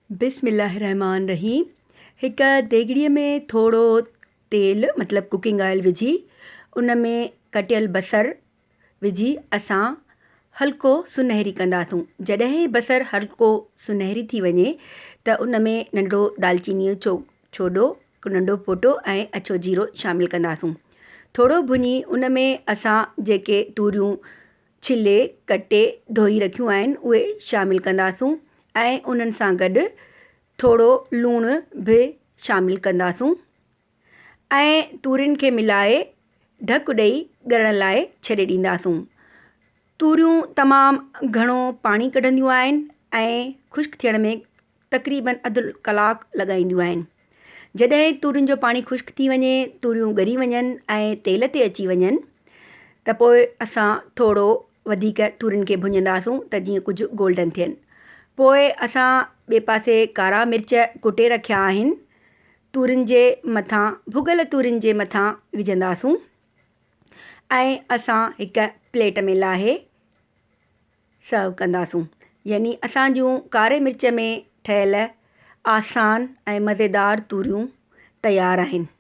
بسم الله الرحمٰن الرحيم هڪ ديڳڙي ۾ ٿورو تيل مطلب ڪوڪنگ آئل وجهي ان ۾ ڪٽيل بصر وجهي اسان هلڪو سنهري ڪنداسون جڏهن بصر هلڪو سنهري ٿي وڃي ته ان ۾ ننڍڙو دالچيني جو ڇوڏو هڪ ننڍو ڦوٽو ۽ اڇو جيرو شامل ڪنداسون ٿورو ڀڃي ان ۾ اسان جيڪي توريون ڇلي، ڪٽي، ڌوئي رکيون آهن اهي شامل ڪنداسون ۽ انهن سان گڏ ٿورو لوڻ به شامل ڪنداسون ۽ تورين کي ملائي ڍڪ ڏئي ڳرڻ لاء ڇڏي ڏينداسون. توريون تمام گهڻو پاڻي ڪڍنديون آهن ۽ خشڪ ٿيڻ ۾ تقريبن اڌ ڪلاڪ لڳائينديون آهن. جڏهن تورين جو پاڻي خشڪ ٿي وڃي، توريون ڳري وڃن ۽ تيل تي اچي وڃن ته پوء اسان ٿورو وڌيڪ تورين کي ڀڃنداسون ته جيئن ڪجهه گولڊن ٿين. پوء اسان ٻئي پاسي ڪارا مرچ ڪٽي رکيا آهن، تورين جي مٿان ڀڳل تورين جي مٿان وجهنداسون ۽ اسان هڪ پليٽ ۾ لاهي سرو ڪنداسون يعني اسان جون ڪاري مرچ ۾ ٺهيل آسان ۽ مزيدار توريون تيار آهن.